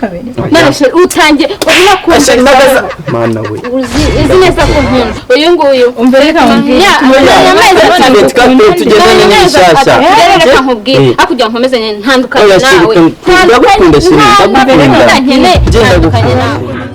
Kabiri. None se utangiye Ese urakumva? nagaza mana we. Uzi neza ko nkunda uyu nguyu. Umva, reka mubwire. Ya, amezi 3. Twe tugendane n'ibishyashya. Rero reka nkubwire, Eh. hakurya nkomeze ntandukanye Oya, nawe. Shiri, ndagukunda, Shiri, ndagukunda. Nkeneye Genda. ntandukanye Gukunda. nawe.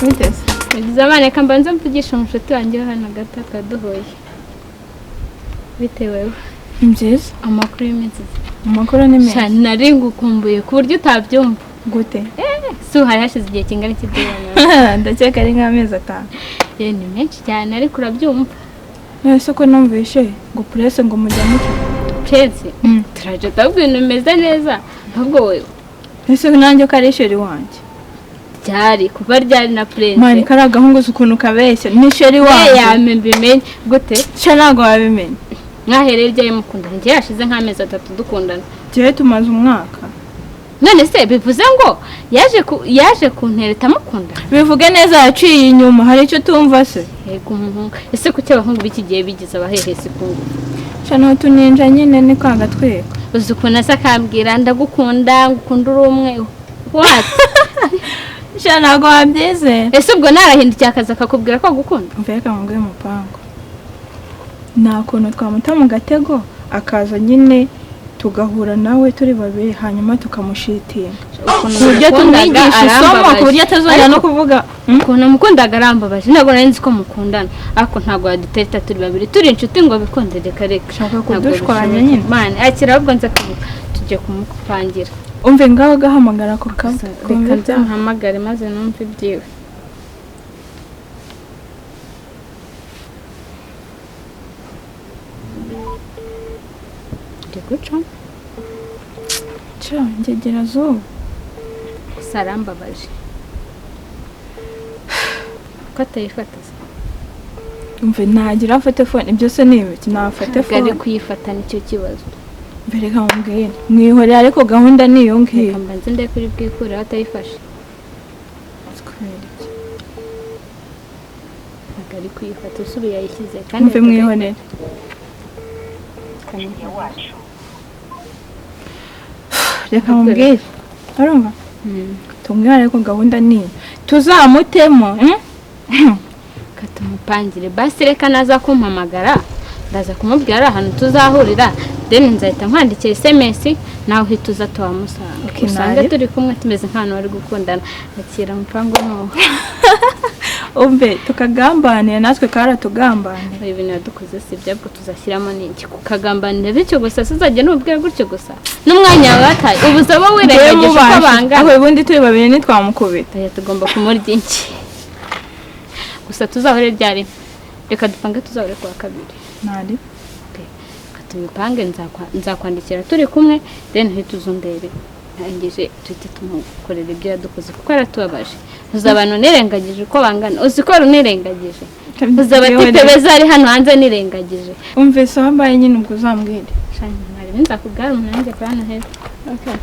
Witeze. Yagize amana, reka mbanze mvugishe umushuti wanjye wo hano gato twaduhuye. Bitewe Ni byiza. Amakuru y'iminsi? Amakuru ni meza. Sha, nari ngukumbuye ku buryo utabyumva. Gute? Si hari hashize igihe kingana iki tubonana? Ndakeka ari nk'amezi 5. Ye, ni menshi cyane, ariko urabyumva. None se ko numvishe ngo purese ngo mujya mucyo? Prince, turaje ndabwo ibintu bimeze neza, ahubwo wowe? Ese nanjye ko ari chéri wanjye? Ryari? Kuva ryari na Prince? Mani, kariya gahungu uzi ukuntu kabeshya, ni chéri Eh, wanjye. Yame, mbimenye gute? Sha, ntabwo wabimenya. Mwahereye ryari mukundana? Njye hashize nk'amezi 3 dukundana. Njyewe tumaze umwaka. None se bivuze ngo yaje kuntereta mukundana? Bivuge neza, yaciye inyuma. Hari icyo tumva se? Yego, umuhungu. Ese kuki abahungu b'iki gihe bigize abahehesi ku ngufu? Sha, ni utuninja nyine, ni kwanga tweka. Uzi ukuntu asa akambwira ndagukunda, ngukunda uri umwe, what? Sha, ntabwo wabyizera. Ese ubwo narahindukiye akaza akakubwira ko agukunda? Umva, reka mubwire umupango. Nta kuntu twamuta mu gatego, akaza nyine tugahura nawe turi babiri, hanyuma tukamushitinga Ukuntu ku buryo mukundaga tumwigisha isomo, ku arambabaje. buryo atazongera no kuvuga. Ukuntu mukundaga arambabaje. Ntabwo nari nzi ko mukundana, ariko ntabwo wadutereta turi babiri, turi inshuti, ngo bikunde. Reka reka. Ushaka Ntabwo kudushwanya bishoboka. nyine. Mani, akira, ahubwo nza tugiye kumupangira. Umve, ngaho gahamagara ako kawe. Reka nzamuhamagare maze numve ibyiwe. Ndi guca. Cya ngegera zuba. Gusa arambabaje ko atayifata se. Umve, ntagira afate phone, ibyo se ni ibiki? Nafate Ntabwo ari phone. kuyifata, nicyo kibazo. Mbere reka mubwire, mwihorere, ariko gahunda ni iyo ngiyo. Reka mbanze ndebe kuri bwikureho atayifashe. Kubera iki? Ntabwo ari kuyifata, usubiye yayishyize kandi. Umve, mwihorere. Reka mubwire, urumva? Tumwihorere, ariko gahunda ni iyo, tuzamutemo, Reka tumupangire basi. Reka naza kumpamagara, ndaza kumubwira ari ahantu tuzahurira, then nzahita nkwandikira SMS, nawe uhita uza tuhamusanga. Okay, Usange nari. turi kumwe, tumeze nk'ahantu bari gukundana. Akira umupango n'uwo. Umve, tukagambanira, natwe karatugambaniye. Ibi bintu yadukoze si ibyo, ahubwo tuzashyiramo n'iki kukagambanira bityo gusa? Tuzajya n'ubwira gutyo gusa n'umwanya wawe wataye, ubu uzaba wirengagije uko bangana. Aho ubundi turi babiri ntitwamukubita. Oya, tugomba kumurya iki gusa. Tuzahure ryari? Reka dupange tuzahure kuwa kabiri. Ntari. Reka tubipange, nzakwandikira turi kumwe, then uhite uza undebe, arangije tuhite tumukorera ibyo yadukoze, kuko yaratubabaje. Uzi abantu nirengagije uko bangana? Uzi ko nirengagije? Uzi abatipe beza ari hano hanze nirengagije? Umve, sawa, mbaye nyine ubwo uzambwire. Shani, mwari nzakubwira umuntu nanjye kuri hano heza. Okay.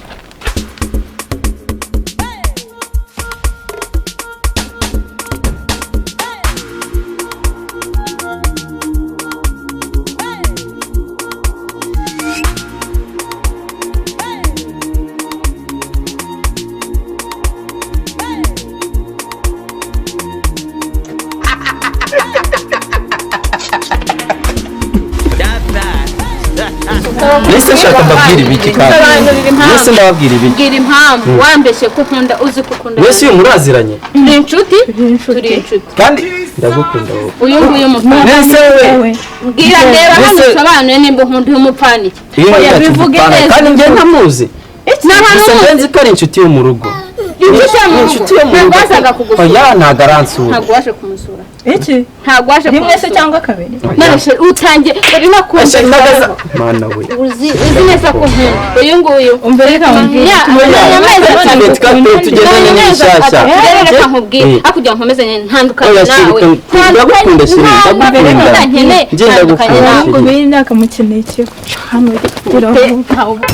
Mbese nshaka mbabwira ibiki kandi? Sobanurira impamvu. Mbese ndababwira ibiki? Mbwira impamvu wambeshye ko ukunda, uzi ko ukunda. Mbese uyu muraziranye? Turi inshuti. Turi inshuti. Turi inshuti. Kandi ndagukunda wowe. Uyu nguyu mupfana. Mbese wowe? Mbwira, ndeba hano. Mbese- Usobanuye nimba unkunda uyu mupfana iki. Uyu Oya, ntacyo bivuge dupfana, neza. kandi njye ntamuzi. Ni ahantu Gusa njye muzi. nzi ko ari inshuti yo mu rugo. Inshuti yo mu Ni rugo. inshuti yo mu Ntabwo rugo. wazaga kugusura. Oya, ntabwo aransura. Ntabwo waje kumusura? Iki? Ntabwo waje Rimwe se kumusura? cyangwa kabiri? None se utangiye uri no Ese kumva? Mana we! Uzi, uzi neza ko nkunda uyu nguyu. Umva, reka nkubwire. Ya, amezi 3. Twe tugendanye n'ibishyashya. Rero reka nkubwire, Eh. hakurya nkomeze ntandukanye Oya, nawe. Sheri, ndagukunda, Sheri, ndagukunda. Nkeneye Njye ntandukanye ndagukunda, nawe. Ngo Sheri. biri nakamukeneye iki hano? Gira vuba.